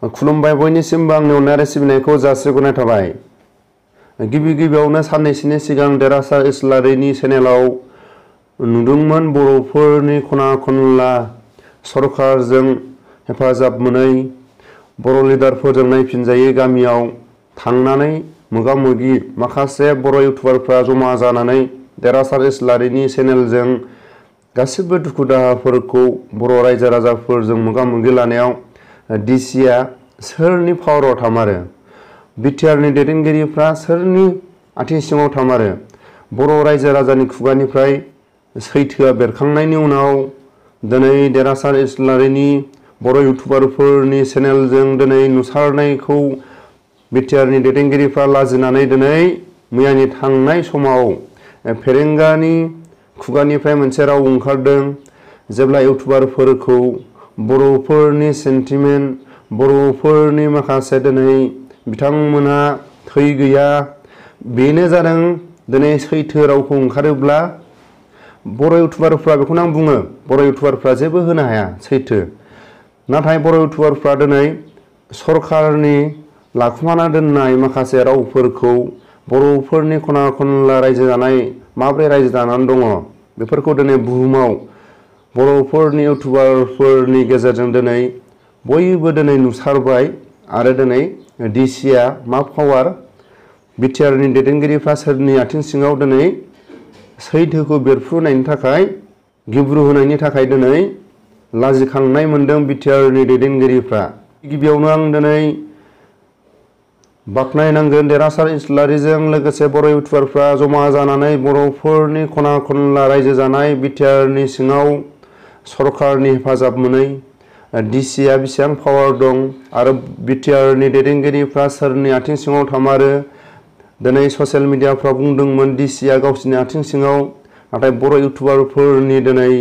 खुलुमबाय बयनिसिमबो आंनि अननाय आरो सिबिनायखौ जासिहरनाय थाबाय। गिबियावनो साननैसोनि सिगां देरहासार इस्लारिनि चेनेलाव नुदोंमोन बर'फोरनि खना खनला सरकारजों हेफाजाब मोनै बर' लिडारफोरजों नायफिनजायै गामियाव थांनानै मोगा-मोगि माखासे बर' इउटुबारफ्रा जमा जानानै देरहासार इस्लारिनि चेनेलजों गासिबो दुखु दाहाफोरखौ बर' रायजो राजाफोरजों मोगा-मोगि लानायाव डिसिआ सोरनि पावाराव थामारो, बिटिआरनि दैदेनगिरिफ्रा सोरनि आथिं सिङाव थामारो, बर' रायजो राजानि खुगानिफ्राय सैथोआ बेरखांनायनि उनाव दिनै देरहासार इस्लारिनि बर' इउटुबारफोरनि चेनेलजों दिनै नुसारनायखौ बिटिआरनि दैदेनगिरिफ्रा लाजिनानै दिनै मैयानि थांनाय समाव फेरेंगानि खुगानिफ्राय मोनसे राव ओंखारदों। जेब्ला इउटुबारफोरखौ बर'फोरनि सेन्टिमेन्ट, बर'फोरनि माखासे दिनै बिथांमोना थै गैया, बेनो जादों दिनै सैथो रावखौ ओंखारोब्ला बर' इउटुबारफ्रा बेखौनो आं बुङो, बर' इउटुबारफ्रा जेबो होनो हाया सैथो। नाथाय बर' इउटुबारफ्रा दिनै सरकारनि लाखुमाना दोननाय माखासे रावफोरखौ बर'फोरनि खना खनला रायजो जानाय माब्रै रायजो जानानै दङ बेफोरखौ दिनै बुहुमाव बर'फोरनि इउटुबारफोरनि गेजेरजों दिनै बयबो दिनै नुसारबाय आरो दिनै डिसिआ मा पावार, बिटिआरनि दैदेनगिरिफ्रा सोरनि आथिं सिङाव दिनै सैथोखौ बेरफ्रुनायनि थाखाय गिब्रुहोनायनि थाखाय दिनै लाजिखांनाय मोनदों बिटिआरनि दैदेनगिरिफ्रा। गिबियावनो आं दिनै बाख्नायनांगोन देरहासार इस्लारिजों लोगोसे बर' इउटुबारफ्रा जमा जानानै बर'फोरनि खना खनला रायजो जानाय बिटिआरनि सिङाव सरकारनि हेफाजाब मोनै डिसिआ बेसेबां पावार दं आरो बिटिआरनि दैदेनगिरिफ्रा सोरनि आथिं सिङाव थामारो। दिनै ससियेल मिडियाफ्राव बुंदोंमोन डिसिआ गावसिनि आथिं सिङाव, नाथाय बर' इउटुबारफोरनि दिनै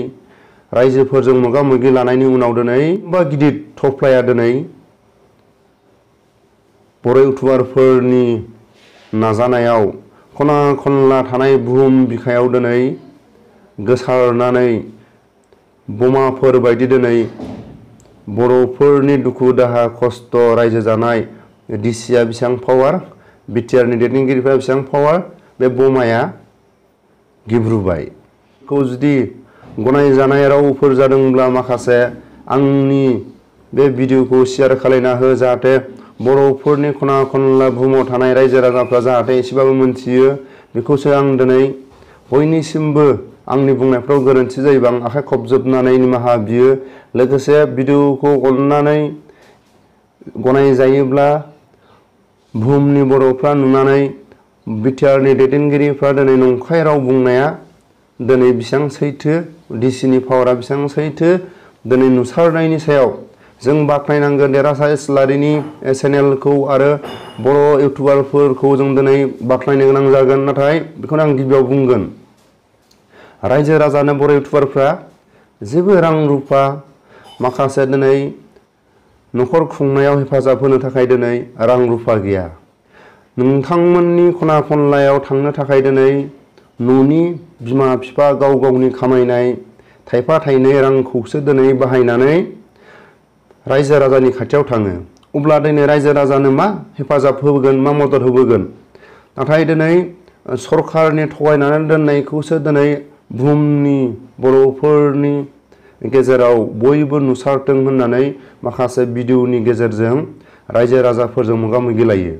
रायजोफोरजों मोगा-मोगि लानायनि उनाव दिनै बा गिदिर थफ्लाया दिनै बर' इउटुबारफोरनि नाजानायाव खना खनला थानाय बुहुम बिखायाव दिनै गोसारनानै बमाफोर बायदि दिनै बर'फोरनि दुखु दाहा खस्थ रायजो जानाय डिसिआ बेसेबां पावार, बिटिआरनि दैदेनगिरिफ्रा बेसेबां पावार, बे बमाया गिब्रुबाय। खौ जुदि गनायजानाय रावफोर जादोंब्ला माखासे आंनि बे भिडिअखौ शेयार खालायना हो, जाहाथे बर'फोरनि खना खनला बुहुमाव थानाय रायजो राजाफ्रा जाहाथे एसेबाबो मोनथियो। बेखौसो आं दिनै बयनिसिमबो आंनि बुंनायफ्राव गोरोन्थि जायोबा आं आखाइ खबजोबनानै निमाहा बियो। लोगोसे भिडिअखौ अननानै गनायजायोब्ला बुहुमनि बर'फ्रा नुनानै बिटिआरनि दैदेनगिरिफ्रा दिनै नंखाय राव बुंनाया दिनै बेसेबां सैथो, डिसिनि पावारा बेसेबां सैथो दिनै नुसारनायनि सायाव जों बाख्नायनांगोन देरहासार इस्लारिनि चेनेलखौ आरो बर' इउटुबारफोरखौ जों दिनै बाख्नायनो गोनां जागोन। नाथाय बेखौनो आं गिबियाव बुंगोन, रायजो राजानो बर' इउटुबारफ्रा जेबो रां रुफा माखासे दिनै न'खर खुंनायाव हेफाजाब होनो थाखाय दिनै रां रुफा गैया। नोंथांमोननि खना खनलायाव थांनो थाखाय दिनै न'नि बिमा बिफा गाव गावनि खामायनाय थाइफा थाइनै रांखौसो दिनै बाहायनानै रायजो राजानि खाथियाव थाङो। अब्ला दिनै रायजो राजानो मा हेफाजाब होबोगोन, मा मदद होबोगोन? नाथाय दिनै सरकारनि थगायनानै दोननायखौसो दिनै बुहुमनि बर'फोरनि गेजेराव बयबो नुसारथों होननानै माखासे भिडिअनि गेजेरजों रायजो राजाफोरजों मोगा-मोगि लायो।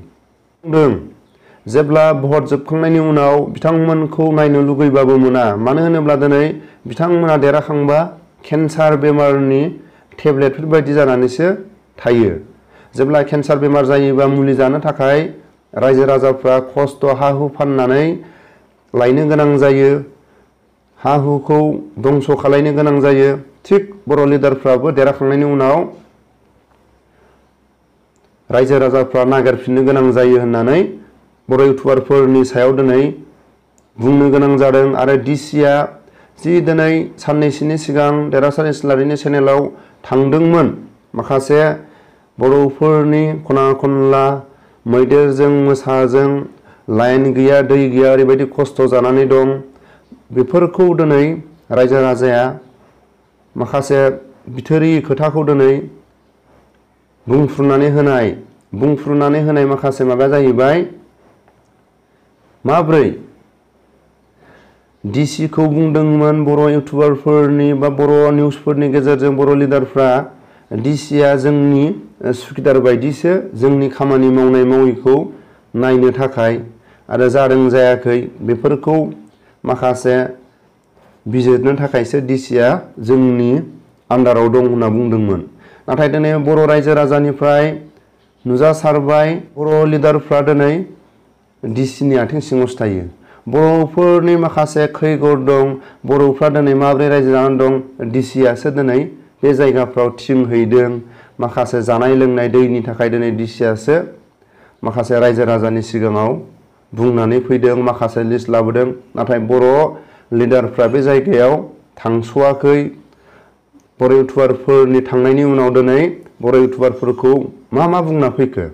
जेब्ला भट जोबखांनायनि उनाव बिथांमोनखौ नायनो लुगैबाबो मोना, मानो होनोब्ला दिनै बिथांमोना देरहाखांबा केन्सार बेमारनि टेब्लेटफोर बायदि जानानैसो थायो। जेब्ला केन्सार बेमार जायोबा मुलि जानो थाखाय रायजो राजाफ्रा खस्थ' हा हु फाननानै लायनो गोनां जायो, हा हुखौ दंस' खालायनो गोनां जायो। थिग बर' लिडारफ्राबो देरहाखांनायनि उनाव रायजो राजाफ्रा नागिरफिननो गोनां जायो होननानै बर' इउटुबारफोरनि सायाव दिनै बुंनो गोनां जादों। आरो डिसिआ जि दिनै साननैसोनि सिगां देरहासार इस्लारिनि चेनेलाव थांदोंमोन, माखासे बर'फोरनि खना खनला मैदेरजों मोसाजों लाइन गैया दै गैया ओरैबायदि खस्थ' जानानै दं, बेफोरखौ दिनै रायजो राजाया माखासे बिथोरि खोथाखौ दिनै बुंफ्रुनानै होनाय माखासे माबाया जाहैबाय माब्रै DC खौ बुंदोंमोन बर' इउटुबारफोरनि बा बर' निउसफोरनि गेजेरजों बर' लिडारफ्रा DCआ जोंनि सुखिदार बायदिसो जोंनि खामानि मावनायखौ नायनो थाखाय आरो जादों जायाखै बेफोरखौ माखासे बिजिरनो थाखायसो DCआ जोंनि आन्दाराव दं होनना बुंदोंमोन। नाथाय दिनै बर' रायजो राजानिफ्राय नुजासारबाय बर' लिडारफ्रा दिनै DCनि आथिं सिङावसो थायो। बर'फोरनि माखासे खैगोर दं, बर'फ्रा दिनै माबोरै रायजो जानानै दं, DCआसो दिनै बे जायगाफ्राव थिं हैदों। माखासे जानाय लोंनाय दैनि थाखाय दिनै DCआसो माखासे रायजो राजानि सिगाङाव बुंनानै फैदों, माखासे लिस्ट लाबोदों। नाथाय बर' लिडारफ्रा बे जायगायाव थांस'वाखै। बर' इउटुबारफोरनि थांनायनि उनाव दिनै बर' इउटुबारफोरखौ मा बुंना फैखो?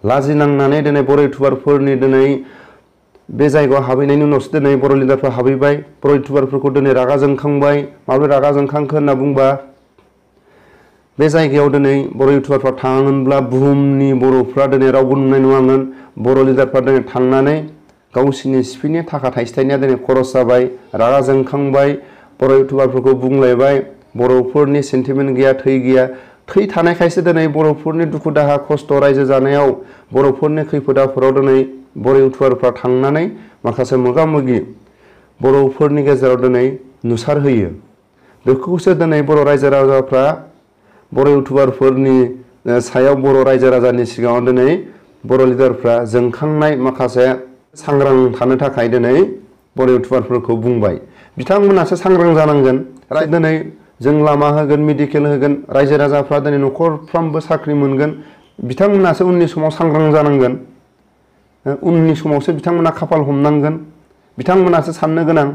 लाजिनांनानै दिनै बर' इउटुबारफोरनि दिनै बे जायगायाव हाबहैनायनि उनावसो दिनै बर' लिडारफ्रा हाबहैबाय। बर' इउटुबारफोरखौ दिनै रागा जोंखांबाय। माबोरै रागा जोंखांखो होनना बुंबा बे जायगायाव दिनै बर' इउटुबारफ्रा थाङामोनब्ला बुहुमनि बर'फ्रा दिनै रावबो नुनाय नङामोन। बर' लिडारफ्रा दिनै थांनानै गावसिनि सिफिनि थाखा थाइसे-थाइनैया दिनै खरस जाबाय, रागा जोंखांबाय। बर' इउटुबारफोरखौ बुंलायबाय बर'फोरनि सेन्टिमेन्ट गैया, थै गैया। थै थानायखायसो दिनै बर'फोरनि दुखु दाहा खस्थ' रायजो जानायाव बर'फोरनि खैफोद आफोदाव दिनै बर' इउटुबारफ्रा थांनानै माखासे मोगा-मोगि बर'फोरनि गेजेराव दिनै नुसारहोयो। बेखौसो दिनै बर' रायजो राजाफ्रा बर' इउटुबारफोरनि सायाव बर' रायजो राजानि सिगाङाव दिनै बर' लिडारफ्रा जोंखांनाय माखासे सांग्रां थानो थाखाय दिनै बर' इउटुबारफोरखौ बुंबाय। बिथांमोनासो सांग्रां जानांगोन। दिनै जों लामा होगोन, मेडिकेल होगोन, रायजो राजाफ्रा दिनै न'खरफ्रामबो साख्रि मोनगोन। बिथांमोनासो उननि समाव सांग्रां जानांगोन। उननि समावसो बिथांमोना खाफाल हमनांगोन। बिथांमोनासो साननो गोनां।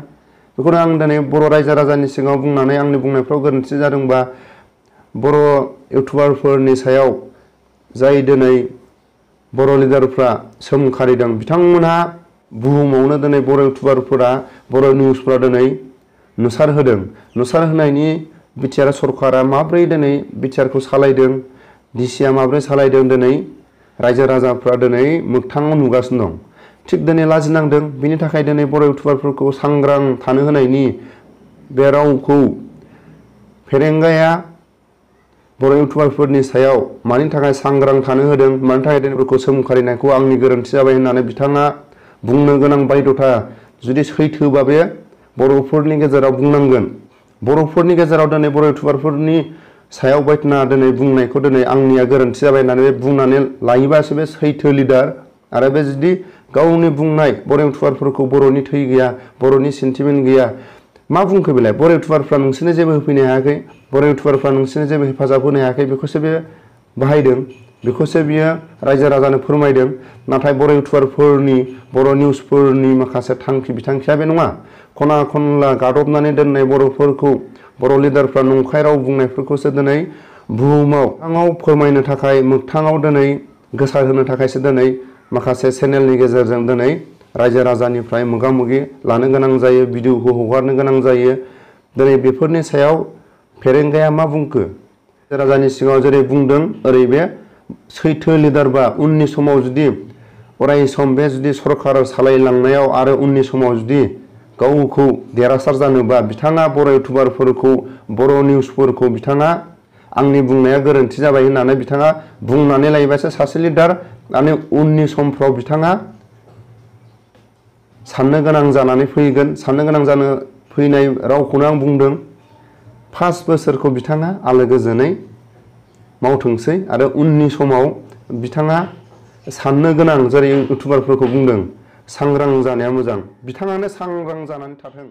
बेखौनो आं दिनै बर' रायजो राजानि सिगाङाव बुंनानै आंनि बुंनायफ्राव गोरोन्थि जादोंबा बर' इउटुबारफोरनि सायाव जाय दिनै बर' लिडारफ्रा सोमखारिदों बिथांमोनहा बुहुमावनो दिनै बर' इउटुबारफोरा बर' निउसफ्रा दिनै नुसारहोदों। नुसारहोनायनि बिटिआर सरकारा माब्रै दिनै बिटिआरखौ सालायदों, DCआ माब्रै सालायदों दिनै रायजो राजाफ्रा दिनै मोगथाङाव नुगासिनो दं। थिग दिनै लाजिनांदों। बिनि थाखाय दिनै बर' इउटुबारफोरखौ सांग्रां थानो होनायनि बे रावखौ फेरेंगाया बर' इउटुबारफोरनि सायाव मानि थाखाय सांग्रां थानो होदों, मानि थाखाय दिनैफोरखौ सोमखारिनायखौ आंनि गोरोन्थि जाबाय होननानै बिथाङा बुंनो गोनां बायध'था। जुदि सैथोबा बे बर'फोरनि गेजेराव बुंनांगोन। बर'फोरनि गेजेराव दिनै बर' इउटुबारफोरनि सायाव बायदिना दिनै बुंनायखौ दिनै आंनिया गोरोन्थि जाबाय होननानै बुंनानै लायोबासो बे सैथो लिडार। आरो बे जुदि गावनि बुंनाय बर' इउटुबारफोरखौ बर'नि थै गैया, बर'नि सेन्टिमेन्ट गैया, मा बुंखो बेलाय? बर' इउटुबारफ्रा नोंसोरनो जेबो होफैनो हायाखै, बर' इउटुबारफ्रा नोंसोरनो जेबो हेफाजाब होनो हायाखै, बेखौसो बे बाहायदों। बेखौसो बियो रायजो राजानो फोरमायदों। नाथाय बर' इउटुबारफोरनि, बर' निउसफोरनि माखासे थांखि बिथांखिया बे नङा। खना खनला गादबनानै दोननाय बर'फोरखौ बर' लिडारफ्रा नंखाय राव बुंनायफोरखौसो दिनै बुहुमाव फोरमायनो थाखाय, मोगथाङाव दिनै गोसारहोनो थाखायसो दिनै माखासे चेनेलनि गेजेरजों दिनै रायजो राजानिफ्राय मोगा-मोगि लानो गोनां जायो, भिडिअखौ हगारनो गोनां जायो। दिनै बेफोरनि सायाव फेरेंगाया मा बुंखो? रायजो राजानि सिगाङाव जेरै बुंदों ओरै बे सैथो लिडारबा उननि समाव जुदि अराय सम बे जुदि सरकार सालायलांनायाव आरो उननि समाव जुदि गावखौ देरहासार जानोबा बिथाङा बर' इउटुबारफोरखौ, बर' निउसफोरखौ बिथाङा आंनि बुंनाया गोरोन्थि जाबाय होननानै बिथाङा बुंनानै लायोबासो सासे लिडार। आरो उननि समफ्राव बिथाङा साननो गोनां जानानै फैगोन। साननो गोनां जानो फैनाय रावखौनो आं बुंदों। 5 बोसोरखौ बिथाङा आलो गोजोनै मावथोंसै आरो उननि समाव बिथाङा साननो गोनां जेरै इउटुबारफोरखौ बुंदों सांग्रां जानाया मोजां। बिथाङानो सांग्रां जानानै थाथों।